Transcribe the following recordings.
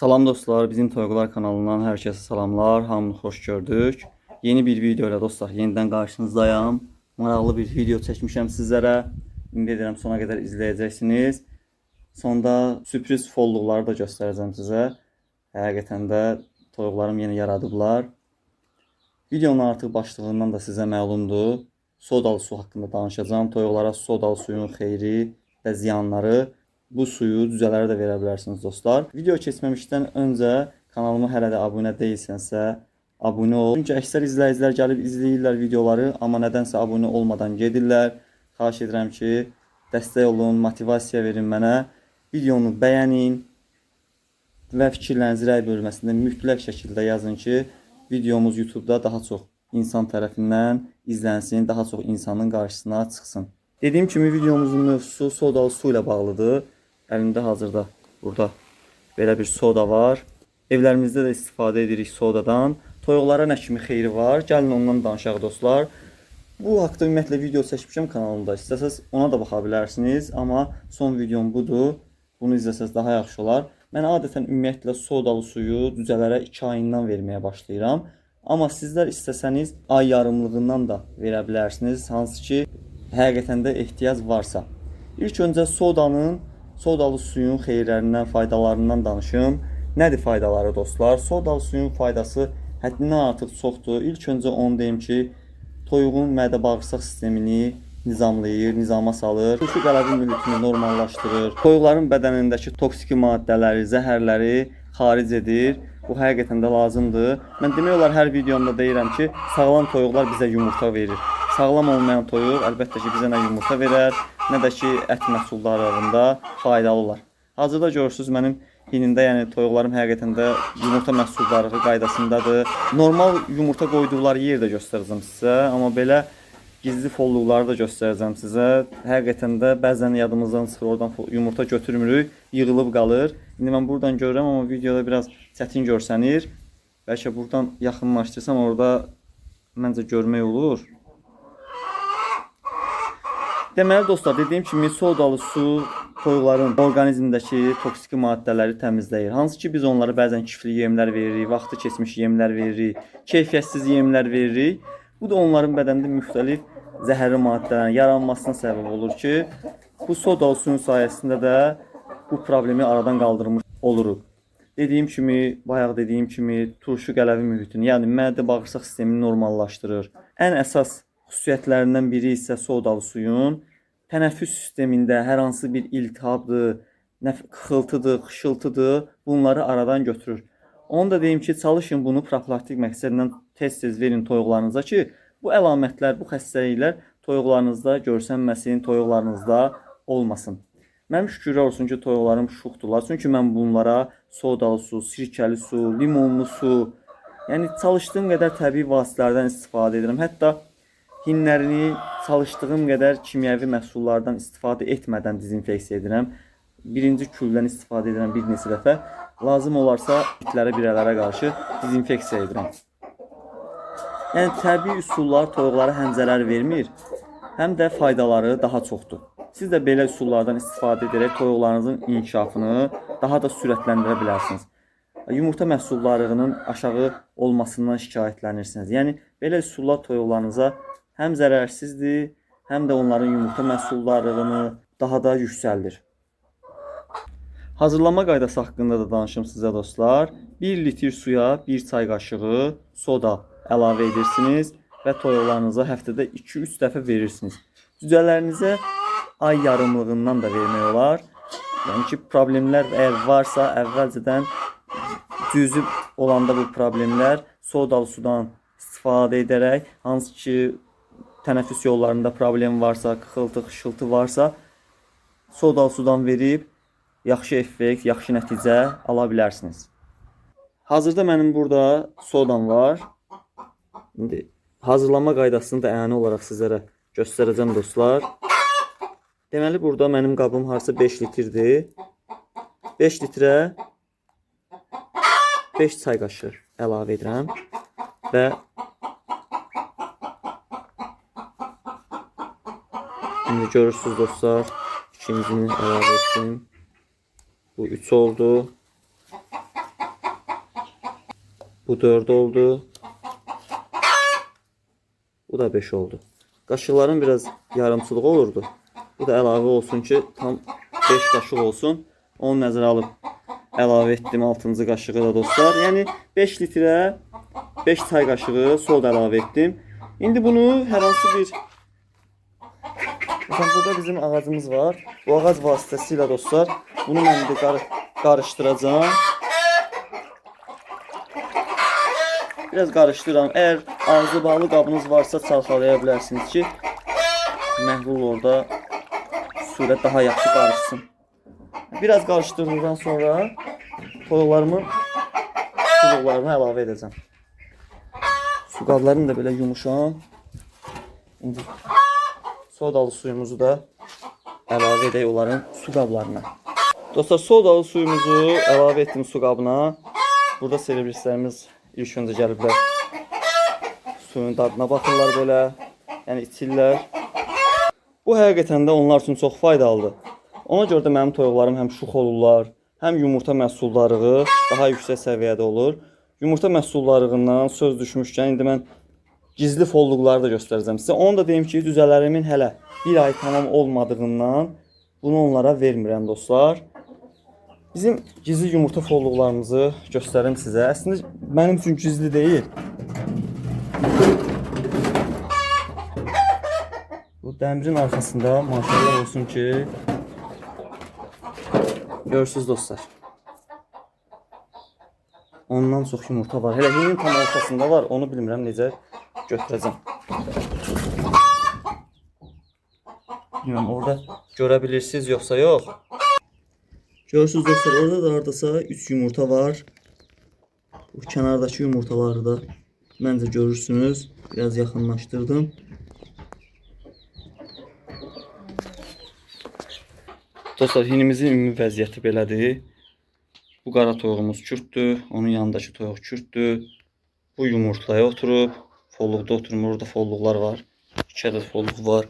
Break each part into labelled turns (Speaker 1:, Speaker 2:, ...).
Speaker 1: Salam dostlar, bizim Toyuqlar kanalından hər kəsə salamlar. Hamını xoş gördük. Yeni bir video ilə dostlar, yenidən qarşınızdayam. Maraqlı bir video çəkmişəm sizlərə. Ümid edirəm sona qədər izləyəcəksiniz. Sonda sürpriz folluqları da göstərəcəm sizə. Həqiqətən də toyuqlarım yenə yaradıblar. Videonun artıq başlığından da sizə məlumdur. Sodalı su haqqında danışacağam. Toyuqlara sodalı suyun xeyri və ziyanları. Bu suyu cücələrə də verə bilərsiniz dostlar. Video keçməmişdən öncə kanalıma hələ də abunə deyilsənsə, abunə ol. Çünki əksər izləyicilər gəlib izləyirlər videoları, amma nədənsə abunə olmadan gedirlər. Xahiş edirəm ki, dəstək olun, motivasiya verin mənə. Videonu bəyənin və fikirlərinizi rəy bölməsində mütləq şəkildə yazın ki, videomuz YouTube-da daha çox insan tərəfindən izlənsin, daha çox insanın qarşısına çıxsın. Dediyim kimi videomuzun mövzusu sodalı su ilə bağlıdır. Əlimdə hazırda burada belə bir soda var. Evlərimizdə də istifadə edirik sodadan. Toyuqlara nə kimi xeyri var? Gəlin ondan danışaq dostlar. Bu haqda ümumiyyətlə video çəkmişəm kanalımda. İstəsəz ona da baxa bilərsiniz, amma son videom budur. Bunu izləsəz daha yaxşı olar. Mən adətən ümumiyyətlə sodalı suyu cücələrə 2 ayından verməyə başlayıram. Amma sizlər istəsəniz ay yarımlığından da verə bilərsiniz, hansı ki həqiqətən də ehtiyac varsa. İlk öncə sodalı suyun xeyirlərindən, faydalarından danışım. Nədir faydaları dostlar? Sodalı suyun faydası həddindən artıq çoxdur. İlk öncə onu deyim ki, toyuğun mədə-bağırsaq sistemini nizamlayır, nizama salır. Turşu qələvi mühitini normallaşdırır. Toyuqların bədənindəki toksiki maddələri, zəhərləri xaric edir. Bu həqiqətən də lazımdır. Mən demək olar hər videomda deyirəm ki, sağlam toyuqlar bizə yumurta verir. Sağlam olmayan toyuq əlbəttə ki, bizə nə yumurta verər, nə də ki ət məhsuldarlığında faydalı olar. Hazırda görürsüz mənim hinində, yəni toyuqlarım həqiqətən də yumurta məhsuldarlığı qaydasındadır. Normal yumurta qoyduqları yer də göstərəcəm sizə, amma belə gizli folluqları da göstərəcəm sizə. Həqiqətən də bəzən yadımızdan çıxır, oradan yumurta götürmürük, yığılıb qalır. İndi mən buradan görürəm, amma videoda biraz çətin görsənir. Bəlkə buradan yaxınlaşdırsam orada məncə görmək olur. Deməli dostlar, dediyim kimi sodalı su toyuqların orqanizmindəki toksiki maddələri təmizləyir. Hansı ki biz onlara bəzən kifli yemlər veririk, vaxtı keçmiş yemlər veririk, keyfiyyətsiz yemlər veririk. Bu da onların bədənində müxtəlif zəhərli maddələrin yaranmasına səbəb olur ki, bu sodalı suyun sayəsində də bu problemi aradan qaldırmış oluruq. Dediyim kimi, bayaq dediyim kimi turşu qələvi mühitini, yəni mədə-bağırsaq sistemini normallaşdırır. Ən əsas xüsusiyyətlərindən biri isə sodalı suyun tənəffüs sistemində hər hansı bir iltihabdır, xıltıdır, xışıltıdır, bunları aradan götürür. Onu da deyim ki, çalışın bunu profilaktik məqsədlə tez-tez verin toyuqlarınıza ki, bu əlamətlər, bu xəstəliklər toyuqlarınızda görsənməsin, toyuqlarınızda olmasın. Mənim şükürlər olsun ki, toyuqlarım şuxdurlar. Çünki mən bunlara sodalı su, sirkəli su, limonlu su, yəni çalışdığım qədər təbii vasitələrdən istifadə edirəm. Hətta hinlərini çalışdığım qədər kimyəvi məhsullardan istifadə etmədən dezinfeksiya edirəm. Birinci küldən istifadə edirəm bir neçə dəfə. Lazım olarsa itlərə, birələrə qarşı dezinfeksiya edirəm. Yəni təbii üsullar toyuqlara həm zərər vermir, həm də faydaları daha çoxdur. Siz də belə üsullardan istifadə edərək toyuqlarınızın inkişafını daha da sürətləndirə bilərsiniz. Yumurta məhsuldarlığının aşağı olmasından şikayətlənirsiniz. Yəni belə üsullar toyuqlarınıza həm zərərsizdir, həm də onların yumurta məhsuldarlığını daha da yüksəldir. Hazırlama qaydası haqqında da danışım sizə dostlar. 1 litr suya 1 çay qaşığı soda əlavə edirsiniz və toyuqlarınıza həftədə 2-3 dəfə verirsiniz. Cücələrinizə ay yarımlığından da vermək olar. Yəni ki, problemlər əgər varsa əvvəlcədən cüzi olanda bu problemlər sodalı sudan istifadə edərək, hansı ki tənəffüs yollarında problem varsa, xıltı, xışıltı varsa sodalı sudan verib yaxşı effekt, yaxşı nəticə ala bilərsiniz. Hazırda mənim burada sodam var. İndi hazırlanma qaydasını da əyani olaraq sizlərə göstərəcəm dostlar. Deməli burada mənim qabım harasa 5 litrdir. 5 litrə 5 çay qaşığı əlavə edirəm və indi görürsünüz dostlar, ikincini əlavə etdim. Bu 3 oldu. Bu 4 oldu. Bu da 5 oldu. Qaşıqların biraz yarımçılığı olurdu. Bu da əlavə olsun ki, tam 5 qaşıq olsun. Onu nəzərə alıb əlavə etdim 6-cı qaşığı da dostlar. Yəni 5 litrə 5 çay qaşığı soda əlavə etdim. İndi bunu hər hansı bir Məsələn, burada bizim ağacımız var. Bu ağac vasitəsilə dostlar, bunu mən indi qarışdıracağam. Biraz qarışdırıram. Əgər ağzı bağlı qabınız varsa çalxalaya bilərsiniz ki, məhlul orada suyla daha yaxşı qarışsın. Biraz qarışdırdıqdan sonra toyuqlarımın suluqlarını əlavə edəcəm. Su qablarım da belə yumuşam. İndi sodalı suyumuzu da əlavə edək onların su qablarına. Dostlar, sodalı suyumuzu əlavə etdim su qabına. Burada selebristlərimiz ilk öncə gəliblər. Suyun dadına baxırlar belə. Yəni içirlər. Bu həqiqətən də onlar üçün çox faydalıdır. Ona görə də mənim toyuqlarım həm şux olurlar, həm yumurta məhsuldarlığı daha yüksək səviyyədə olur. Yumurta məhsuldarlığından söz düşmüşkən indi mən gizli folluqları da göstərəcəm sizə. Onu da deyim ki, cücələrimin hələ bir ay tamam olmadığından bunu onlara vermirəm dostlar. Bizim gizli yumurta folluqlarımızı göstərim sizə. Əslində mənim üçün gizli deyil. Bu dəmirin arxasında maşallah olsun ki, görürsünüz dostlar. Ondan çox yumurta var. Hələ hinin tam ortasında var. Onu bilmirəm necə götürəcəm. Bilmirəm orada görə bilirsiniz yoxsa yox. Görürsünüz dostlar, orada da hardasa 3 yumurta var. Bu kənardakı yumurtaları da məncə görürsünüz. Biraz yaxınlaşdırdım. Dostlar, hinimizin ümumi vəziyyəti belədir. Bu qara toyuğumuz kürtdür. Onun yanındakı toyuq kürtdür. Bu yumurtlaya oturub. Folluqda oturmur. Orada folluqlar var. 2 ədəd folluq var.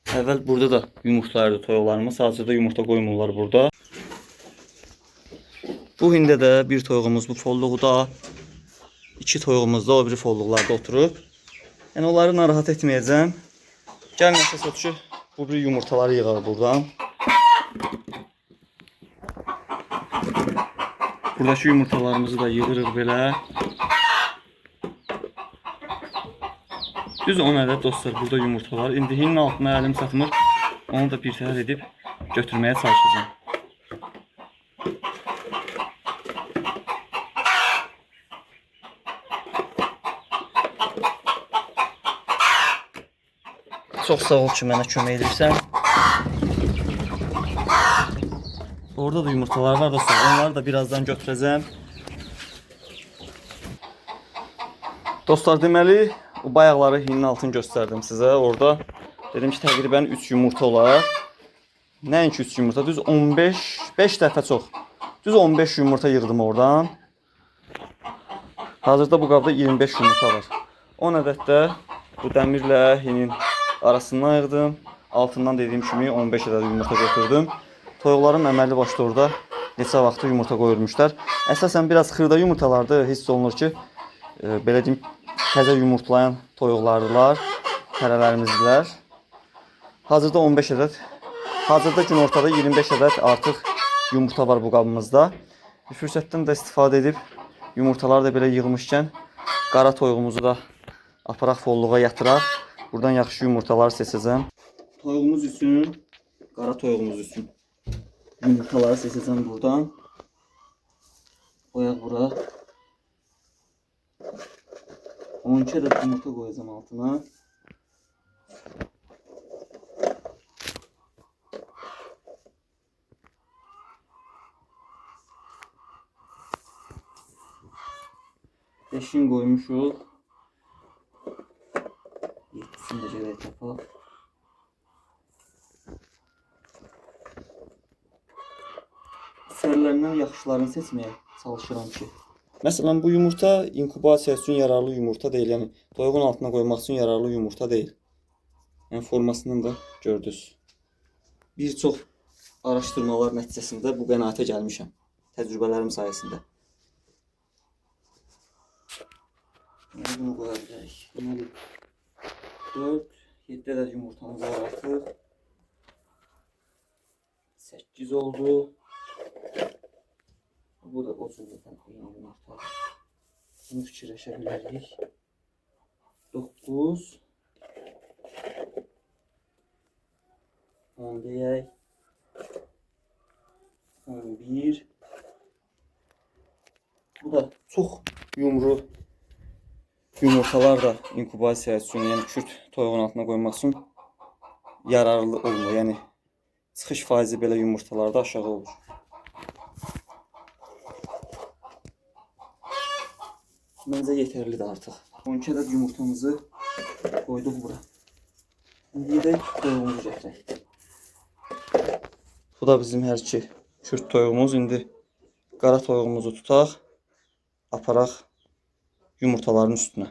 Speaker 1: Əvvəl burada da yumurtlayırdı toyuqlarımız. Hazırda yumurta qoymurlar burada. Bu hində də bir toyuğumuz bu folluqda, 2 toyuğumuz da o biri folluqlarda oturub. Yəni onları narahat etməyəcəm. Gəlin əsas odur ki, bu bir yumurtaları yığaq buradan. Buradakı yumurtalarımızı da yığırıq belə. Düz 10 ədəd dostlar burada yumurta var. İndi hinin altına əlim çatmır. Onu da bir təhər edib götürməyə çalışacağam. Çox sağ ol ki, mənə kömək edirsən. Orada da yumurtalar var dostlar. Onları da birazdan götürəcəm. Dostlar, deməli, o bayaqları hinin altını göstərdim sizə. Orada dedim ki, təqribən 3 yumurta olar. Nəinki 3 yumurta, düz 15, 5 dəfə çox. Düz 15 yumurta yığdım oradan. Hazırda bu qabda 25 yumurta var. 10 ədəd də bu dəmirlə hinin arasından yığdım. Altından dediyim kimi 15 ədəd yumurta götürdüm. Toyuqlarım əməlli başlı orada neçə vaxtı yumurta qoyulmuşlar. Əsasən biraz xırda yumurtalardır. Hiss olunur ki, belə deyim, təzə yumurtlayan toyuqlardılar, fərələrimizdirlər. Hazırda 15 ədəd, hazırda günortada 25 ədəd artıq yumurta var bu qabımızda. Bir fürsətdən də istifadə edib yumurtaları da belə yığmışkən qara toyuğumuzu da aparaq folluğa yatıraq. Buradan yaxşı yumurtalar seçəcəm. Toyuğumuz üçün, qara toyuğumuz üçün yumurtaları seçəcəm buradan. Qoyaq bura. 12 ədəd yumurta qoyacağam altına. Beşini qoymuşuq. 7-sini də gələk tapaq. Sərlərindən yaxşılarını seçməyə çalışıram ki. Məsələn, bu yumurta inkubasiya üçün yararlı yumurta deyil. Yəni toyuğun altına qoymaq üçün yararlı yumurta deyil. Yəni formasından da gördünüz. Bir çox araşdırmalar nəticəsində bu qənaətə gəlmişəm. Təcrübələrim sayəsində. Deməli, bunu qoya bilərik. Deməli, 4, 7 ədəd yumurtamız var artıq. 8 oldu. Bu da o cümlədən eyni yumurta. Bunu fikirləşə bilərik. 9, 10 deyək. 11. Bu da çox yumru yumurtalar da inkubasiya üçün, yəni kürt toyuğun altına qoymaq üçün yararlı olmur. Yəni çıxış faizi belə yumurtalarda aşağı olur. Məncə yetərlidir artıq. 12 ədəd yumurtamızı qoyduq bura. İndi gedək toyuğumuzu gətirək. Bu da bizim hər iki kürt toyuğumuz. İndi qara toyuğumuzu tutaq, aparaq yumurtaların üstünə.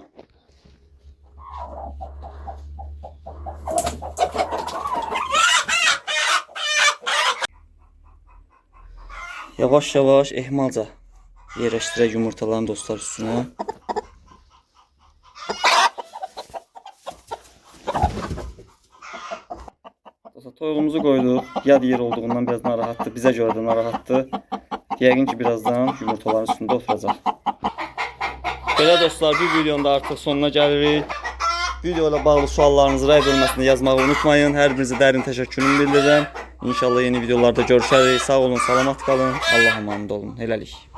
Speaker 1: Yavaş-yavaş ehmalca yerləşdirək yumurtaların dostlar üstünə. Dostlar toyuğumuzu qoyduq. Yad yer olduğundan biraz narahatdır. Bizə görə də narahatdır. Yəqin ki birazdan yumurtaların üstündə oturacaq. Belə dostlar, bir videonun da artıq sonuna gəlirik. Video ilə bağlı suallarınızı rəy bölməsində yazmağı unutmayın. Hər birinizə dərin təşəkkürümü bildirirəm. İnşallah yeni videolarda görüşərik. Sağ olun, salamat qalın. Allah amanında olun. Hələlik.